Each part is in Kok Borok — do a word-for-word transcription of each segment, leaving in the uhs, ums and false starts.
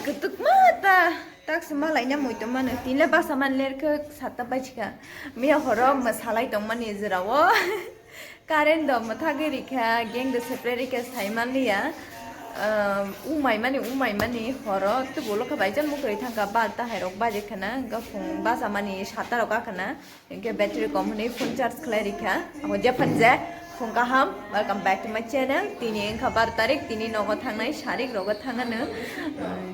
Kwtwkma ta, taksi malaina muitu mano. Tinle basa man lerkhe satta bajikha. Miya horo mwsalai tongmani jora o. Current do mwthagwi rikha, gang do separate rikha, sai manliya. Umai mani, umai mani horo tubulo kha baijan mukrwi thangkha, bar ta hairok baje khana, hwnkha phung basa mani satta rok akhana. Hingke battery kom hwnwi phone charge khlai rikha. Abo jephang je phung kaham, welcome back to my channel. Tini wngkha bar tarik, tini nogo thangnai, sarik rogo thangano.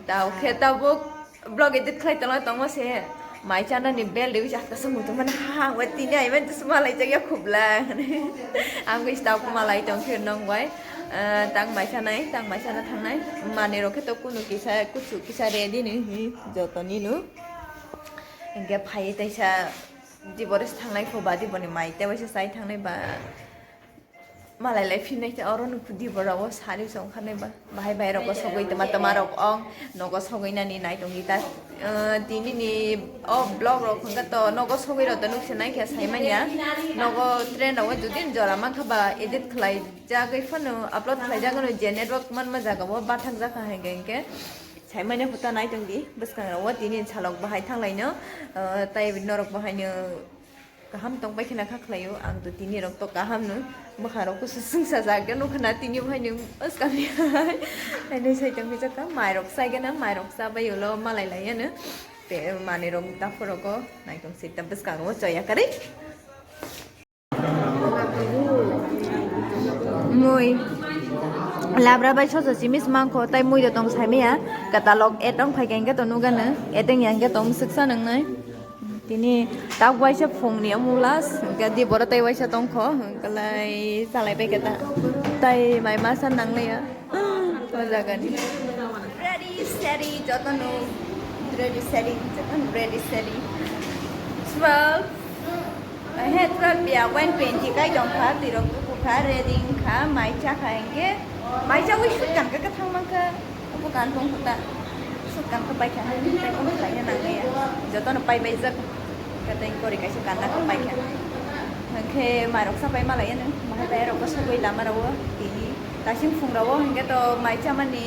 Tao khe tabuk vlog edit khlai tongla tongma se. Mai chanani bell de wisa kasa mutu mana ha ha, wa tini ai man tusma lai chakya khubla. Ang wis tao kuma lai tong khir nong wai. Tang mai chanai, tang mai chana thangnai. Mani rok khe to kunu kisa kuchu kisa ready ni hi joto ninu. Hingke phai taisa. Dibores thangnai kho ba, diboni mai tei waisa chai thangnai ba. Malai lai phinai te oro nukhu dibora o sari song khanai ba. Bahai bahai rok sogwi tama tama rok ong nogo sogwi nani nai tongwi ta. Tini ni o vlog rok hwnkha to nogo sogwi rok to nukse nai khe sai manya. Nogo train rok jodi jora mankha ba edit khlai jagwi phano upload khlai jagano je network manma jaga o bathang jakha hai khe hwnkhe. Sai manya phuta nai tongdi bwskang rok o tini salok bahai thanglaino. Tai norok bahaino. Kaham tong pai khna kha khlaio, ang to tini rok to kaham no, bwkha rok kusu sungsa jak ya nukha na tini bo haino bwskang ni hai. Haino sai tong khe jaka mai rok sai gana, mai rok sa bai ulo malai lai ya no. Te mani rok ta phoro ko nai tong sita bwskang o choya kari. Mui labra bai soso simis mangkho tai mui do tong sai maya katalog etong phai khe to nugano eteng yang khe tong siksa nang nai. Tini tak waisa phungni omo last, hwnkhe di boro tai waisa tongkho, hwnkhe lai chalai bai khe ta. Tai mai masa nangliya o jagani. Ready, steady, jotono ready, steady, jotono ready, steady. Twelve, he twelve ya, one twenty kai tongkha, tirok tukukha, ready wngkha, mai chakha hwnkhe, mai chawi sut kankha, kwthang mankha. Obo kan tong khuta. Sut kan kha paikha. Tei kono khlaina nang ya. Jotono pai bai jak. Kata ingkori kaisa kanna kha paikha. Hwnkhe mairok sa pai malai ano. Bahai bai rok sogwi lama rok tini. Kasing phung rok hwnkhe to mai chamani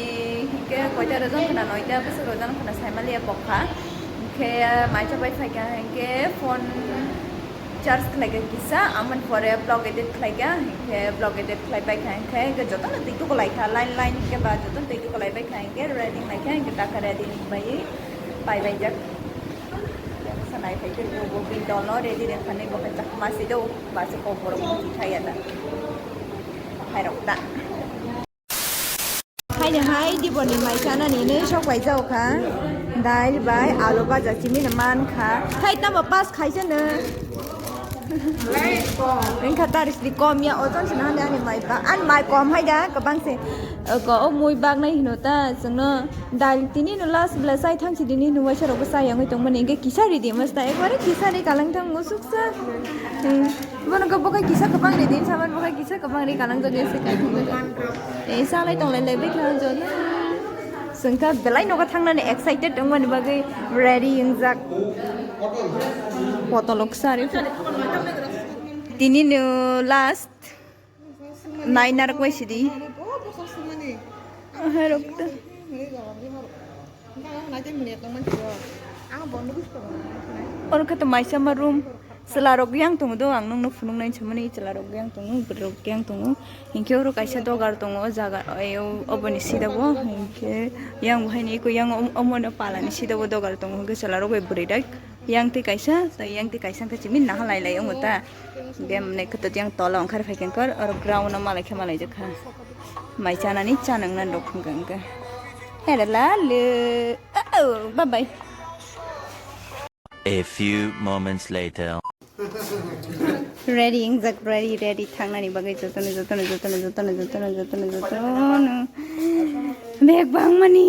hwnkhe koita rojon khna noita bwswk rojon khna sai maliya pokha. Hwnkhe mai chapai phaikha hwnkhe phone. Charge khlaikha kisa, amoni pore vlog edit khlaikha, hinkhe vlog edit khlai paikha, hinkhe, hinkhe jotono twi tuku laikha, line line hinkhe ba jotono twi tuku lai paikha, hinkhe ready laikha, hinkhe taka ready ni bai pai baijak. Sanai phai khe bo, bo bini dol no ready rwkha nai bo khe chakma se do, ba se kok borok muchung thai ya da. Hai rok da. Haino hai diboni mai chanani nwi sok bai jao kha. Dail bai alu baja chini no man kha. Khai tamo pass khaisa no. Wngkha taris di kom ya ojon sina hande ani mai ba. Ani mai kom hai da kwbang se. Ko o mui bag nai hino ta chwngno dail tini no last bela chai thang si dini no waisa rok bo chai yangwi tongmani hwnkhe kisa ri di masta ekbare kisa ri kalang thang musuk sa. Bono khe bo khe kisa kwbang ri din saman bo khe kisa kwbang ri kanang jagwi se kai thangwi. Ei salai tonglai lai bikha jono. Sengkha belai nogo thangnani excited wngmani bagwi ready wngjak. Potolok sari. Tini no last nine narok bai sidi. Herok ta. Oro khe to maisa ma room. Chwla rok yang tongo do, ang nokno phunuk nai samani chwla rok yang tongo, bwrwi rok yang tongo. Hinkhe oro kaisa dogar tongo, o jaga, o, oboni sida bo. Hinkhe yang bo haino eko yang om-, omono palani sida bo dogar tongo. Hinkhe chwla rok bai bwrwi rok yang twi kaisa, tei yang twi kaisa hinkhe chini naha lai lai wngo ta. Hinkhe mwnwi kwtwk yang tola ongkhar phai khe oro ground o malai khe malai jak kha. Mai chanani cha nang nang rok hinkhe hinkhe. Here lalu. Oh, bye bye. A few moments later. Ready, ingjak ready, ready, thangnani bagwi jotono, jotono, jotono. Bag bangmani.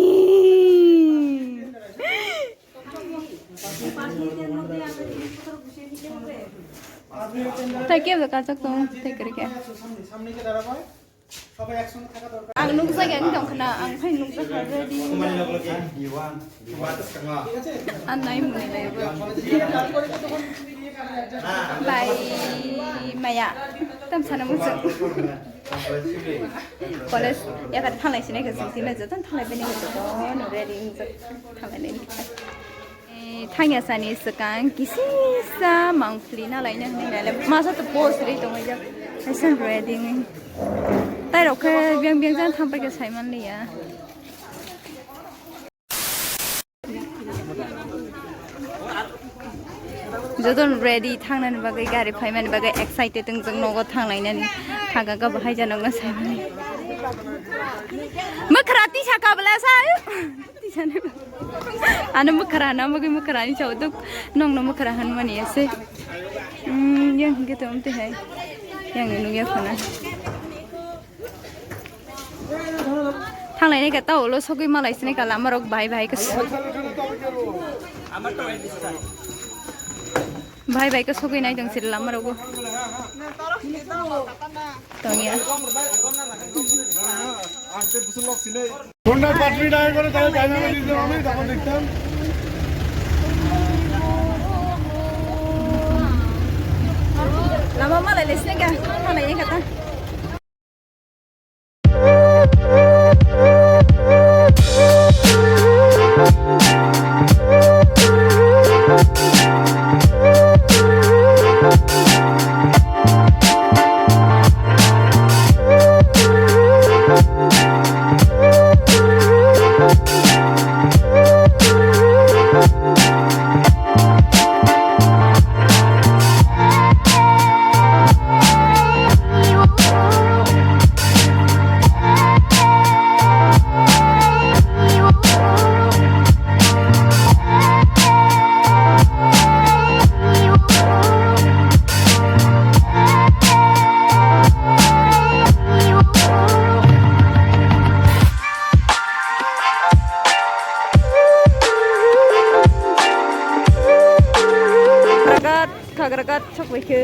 Tei kebo kachak tongo, tei kwrwi khe. Ang nukjak ya wng tong khna, ang phai nukjak kha ready. Ang nai mwnwi lai bo. Bai maya. Tam sana muchung. College yakar thanglai sinai khe chwng tino joto thanglai bini khe joto no ready wngjak thanglai nai. Eh, thangya sani swkang kisisa mangpili na laina hwnwi nai le masa to post ri tongwi jak. Haisa ready ngai. Tai rok khe beng beng jan thampai khe saiman liya. Joton ready thangnani bagwi, gari phaimani bagwi excited wngjak nogo thanglainani. Thangka kabo hai jano wngna saimani. Mwkhra tisa kabla sa. Tisani. Ano mwkhra hwnna bagwi mwkhra ni chao duk. Nongno mwkhra hwnmani ase. Hmm, yang hingke to umte hai. Yang nungya khona. Thanglai nai ka ta ulo sogwi malai sini ka lama rok bahai bahai ka. Bahai bahai ka sogwi nai tong sir lama rogo. Tongya. Honda battery dai gore tale dynamic diesel ami tamo dekhtam. Lama malai le sini ka. Thanglai nai ka ta. Khagragat, Khagragat sokbaikhe.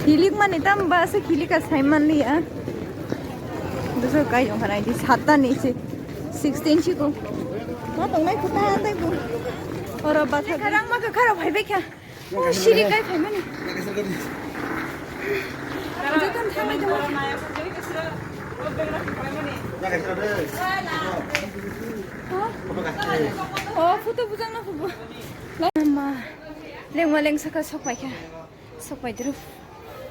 Khilik mani tam ba se khilika saiman liya. Doso kai jong khanai di satta ni se sixteen siko. Ma tongnai khuta andai bu. Oro ba tha. Karang ma ka kharo phai bekha. Oh, siri kai phai mani. Joton thamai tong. Oh, photo bujang na photo. Ma, lengma leng saka sok paikha. Sok pai dru.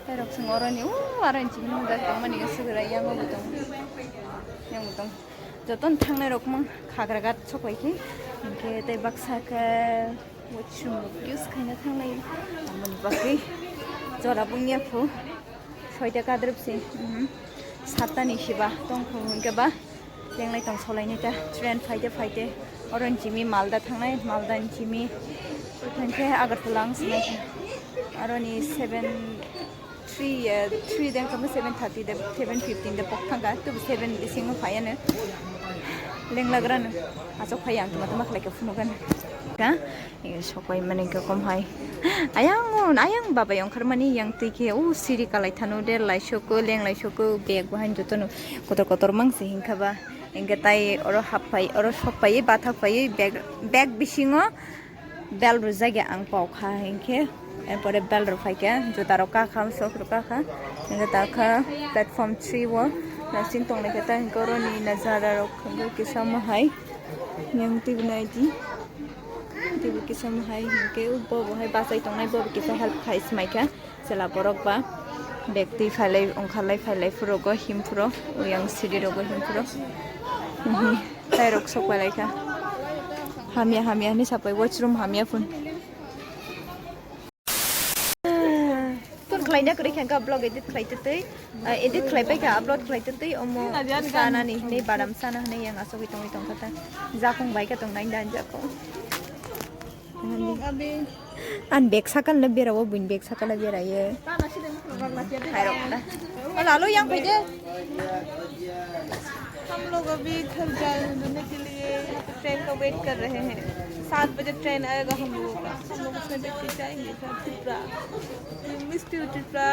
Terok song oroni, oh, aroni chibini mujak tongmani sugra yango butong. Yang butong. Joton thangnai rok mang Khagragat sok paikhe. Hingke tei baksa khe. Wachroom rok use khaina thanglai. Amoni bagwi jora bungya phu. Soita kadrop se. Mhm. Satta ni siba tong phu hingke ba. Lenglai tong solai nita. Train phaite phaite. Oron jimi Malda thangnai. Malda ni jimi. Hingke Agartala ang sinai. Aroni seven three, eh, three deng kama seven thirty de, seven fifteen de pok thangka, tu seven bisingo phaiya no. Lenglagra no. Asok phai ang tuma tuma khlai khe phunukgana. Ka, eh, sok pai mani ka kom hai. Ayang, ayang baba yong kharmani yang twi khe, u siri kalai thano, der lai soko, leng lai soko, bag bo hain joto no kotor kotor mang se hingkha ba. Hingkhe tai oro hap phai, oro sok phai, bathak phai, bag, bag bisingo. Bell rwjak ya ang pau kha hinkhe, erpore bell rw phai khe juta rok kakha, sok rok kakha, hinkhe ta kha platform three o nasing tong lai khe ta hinkhe oro ni najara rok hinkhe kisa mohai yang twi bwnai di twi bo kisa mohai hinkhe bo bo hai bachai tong nai bo bo kisa help khai swmai kha. Chwla borok ba bag twi phailai, ongkharlai phailai phuru go him phuru, uyang siri rogo him phuru. Mhm. Tai rok sok pai lai kha. Hamya hamya hinwi sapai washroom hamya phun. Phun khlai na kwrwi kha, vlog edit khlai twi twi. Ah, edit khlai pai kha, upload khlai twi twi, omo sana ni hinwi badam sana hinwi yang asogwi tongwi tong kha ta. Jakung bai kha tong nai da jakung. An bag sakal na bera o, buin bag sakal na bera ye. Hai rok na. Ala lo yang pede. हम लोग अभी घर जाने के लिए ट्रेन का वेट कर रहे हैं। सात बजे ट्रेन आएगा हम लोगों का, हम लोग उसमें बैठ के जाएंगे घर Tripura. We miss you Tripura.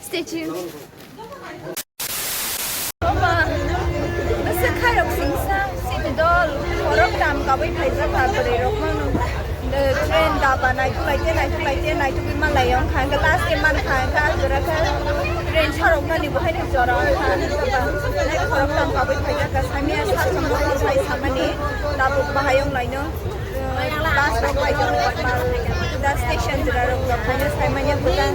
Stay tuned। Khaijak kha bwrwi rok mano. Train daba naituk lai te, naituk lai te, naituk wi malai wng kha. Hwnkhe last day man kha, hwnkhe ah jora khe train sarok nani bo haino jora wng kha. Nai khorok tong kabui khaijak kha, saimanya sal song sai samani tabuk bahai wng laino. Bus rok bai jora da station jora rok rok haino saimanya kwtal.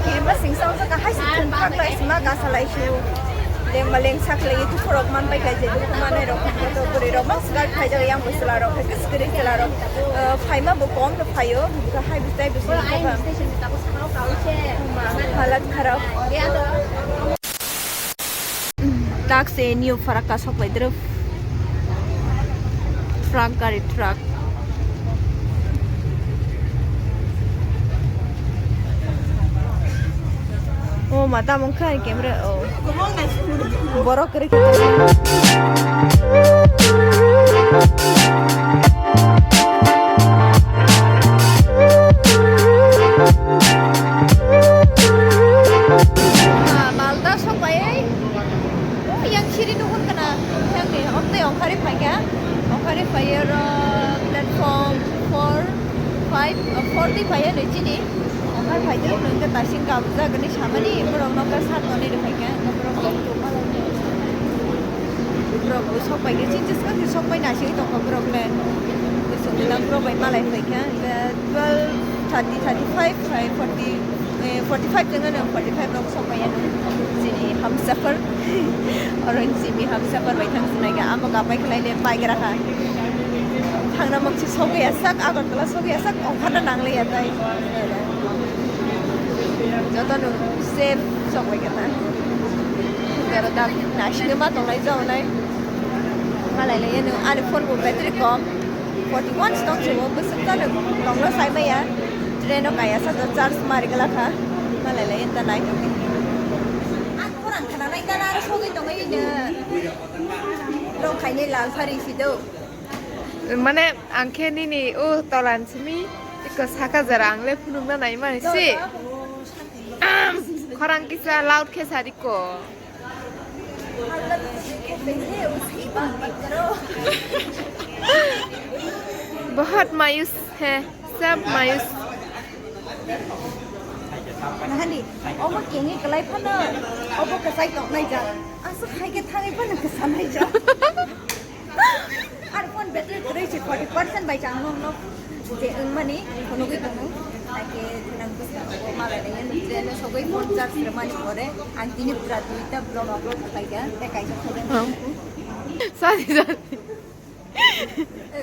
Kema sing song saka hai si thum khak lai sima gasa lai su. Leng maleng sak lai tu khorok man pai kai je tu manai rok to bwrwi rok mas gal phai jara yang bwsla rok ke skri sela rok. Phaima bo kom to phayo. Ka hai bisai bisai ka. Halat kharap. Taxi New Farakka sok bai drop. Truck gari truck. Oh, mata mungkha camera. Oh. Borok kwrwi khe. Malta sok bai. Oh, yang siri nuhun kana. Yang ni, om tei ongkhari phaikha. Ongkhari phai oro platform four, five, uh, four tei phai ani chini. Ongkhar phai tei nungkha tasing kabujak ani samani borok nokha sat toni rw phaikha. Borok Borok bo sok pai khe, chini swkang khe sok pai nasing tongkha borok le. Bwswk gwnang borok bai malai phai kha, hwnkhe twelve thirty, thirty five, forty, eh, forty five tengano, forty five rok sok pai ano. Chini hamsapar, oro chini hamsapar bai thang sinai kha, amo kapai khlai le pai gra kha. Thangna mokhe sok ya sak, Agartala sok ya sak, ongkhar na nang le ya tai. Joto no safe sok pai kha ta. Pero da nasing ma tonglai jao nai. Malai le yeno ani phone bo battery kom. Forty one stong chuo bwswk jano tongno sai maya. Train o kaya sa charge mari gala kha. Malai le yenta nai tong. Ang khorang khana nai ta na sogwi tongo ino. Rong khainai lal phari si do. Mane ang khe nini o tolan simi iko saka jara ang le phunukna nai mani si. Khorang kisa loud khe sari ko. बहुत मायूस है, सब मायूस। Nahani, omo kengwi kwlai phano, obo kwchai toknai jak. Aswk hai khe thangwi phano kwsanai jak. Ar phone battery kwrwi se forty percent bai chang nokno je wngmani phunugwi tongo. Hakhe thinang bwskango malai nai je no sogwi phone charge rwmani pore ang tini pura duita block upload khlaikha tei kaisa khobor. Sorry, sorry.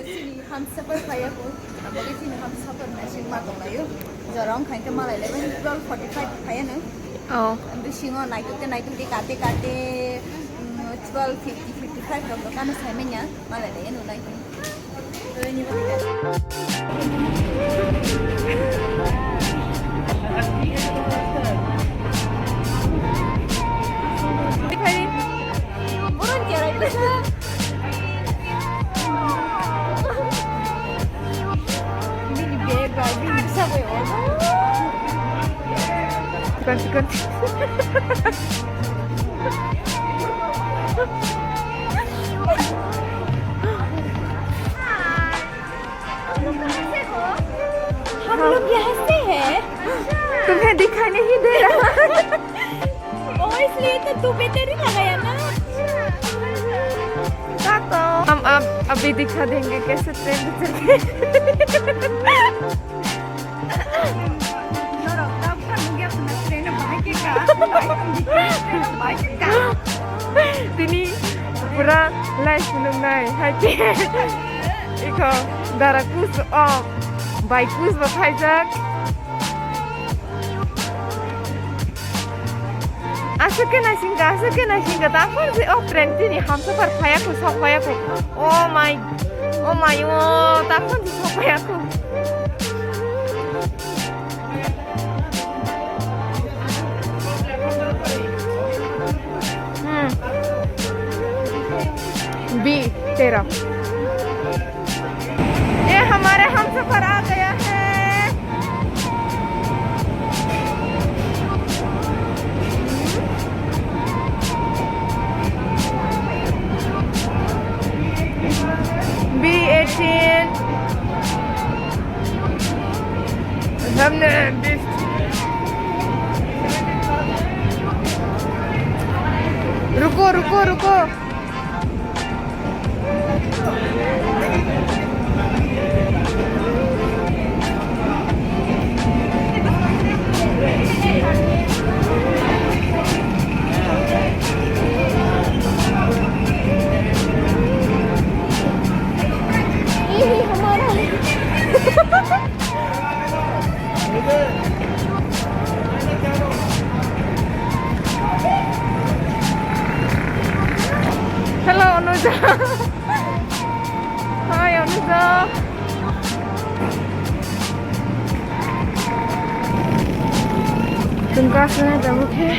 Chini hamsapar phaiya ko, abo khe chini hamsapar naising ma tonglaio. Jora wngkha khe malai le twelve forty five phaiya no. Oh. Bisingo naituk te naituk de kate kate, mm, twelve fifty, fifty five rok no kano sai manya, malai le nunai. Ganti, ganti. हम लोग यहाँ से हैं। तुम्हें दिखाई नहीं दे रहा। ओ, इसलिए तो तू बेहतरीन लगाया ना। हम अब अभी दिखा देंगे कैसे ट्रेन में चढ़े। Norok tabukha nungya khuna train o bahai khe ka, bahai tongdi, train o bahai khe ka. Tini pura life nungnai hai khe. Iko dara kus o bai kus bo phaijak. Aswk khe naisingkha, aswk khe naisingkha, ta phone se o train tini hamsapar phaiya kho, sok phaiya kho. Oh my, oh my, oh, ta phone se sok phaiya kho. Hmm. B तेरह। ये हमारे हमसफर आ गया है। Thumbnail, this. Ruko, ruko, ruko. Hello, Anuja. Hi, Anuja. Chwng class nai tabuk khe.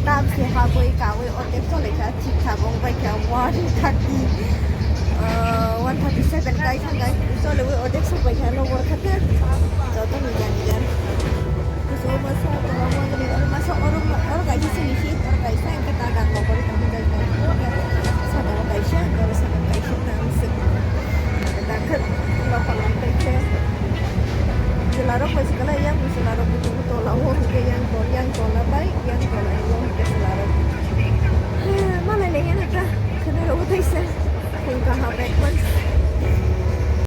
Tam se habwi kawi ordek chole kha, thik thak wng bai kha one thirty, ah, one thirty seven kai thang kai chole wi ordek sok bai kha, nokbar kha te